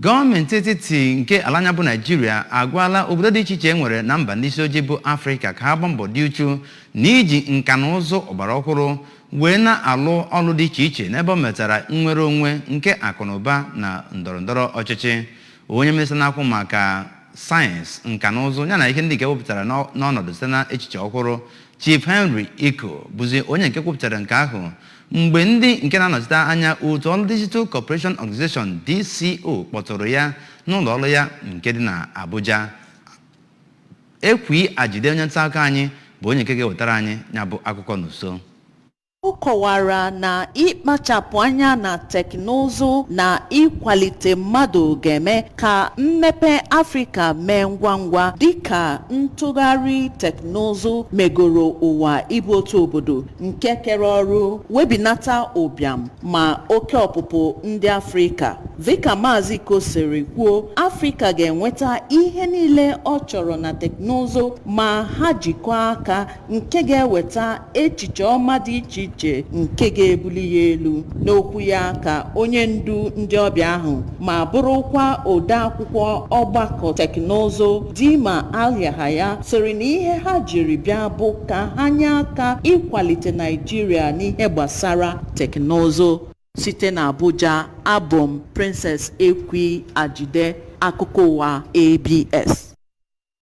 Gọọmenti etiti nke ala anyị bụ Naijiria agwala obodo dị iche iche e nwere na mba ndị isi ojii bụ Afrịka ka ha gbaa mbọ dị uchu n'iji nka na ụzụ ọgbara ọhụrụ wee na-alụ ọrụ dị iche iche n'ebe ọ metara nnwere onwe nke akụ na ụba na ndọrọ ndọrọ ọchịchị. Onye minista na-akwụ maka sayensị, nka na ụzụ yana ihe ndị nke wepụtara n'ọnọdụ site na echiche ọhụrụ, Chief Henry Ikoh, bụzi onye nke kwupụtara nke ahụ mgbe ndị nke na-anọchite anya otu ọrụ Digital Corporation Organization, DCO, kpọtụrụ ya n'ụlọ ọrụ ya nke dị na Abuja. Ekwi Ajide, onye nta akụkọ anyị, bụ onye nke ga-ewetara anyị ya bụ akụkọ n'uso. Ọ kọwara na ịkpachapụ anya na teknụzụ na ịkwalite mmadụ ga-eme ka mmepe Afrịka mee ngwa ngwa, dịka ntụgharị teknụzụ megoro ụwa ịbụ otu obodo nke kere ọrụ webinata ụbịam ma oke ọpụpụ ndị Afrịka. Dịka Maazị Ikoh siri kwuo, Afrịka ga-enweta ihe niile ọ chọrọ na teknụzụ ma ha jikọọ aka, nke ga-eweta echiche ọma dị iche iche nke ga-ebuli ya elu. N'okwu ya ka onye ndu ndị ọbịa ahụ ma bụrụkwa ode akwụkwọ ọgbakọ teknụzụ, Dima Al-Yahaya, sịrị na ihe ha jiri bịa bụ ka ha nye aka ịkwalite Naijiria n'ihe gbasara teknụzụ. Site na Abuja, abụ m Princess Ekwi Ajide, akụkọ ụwa ABS.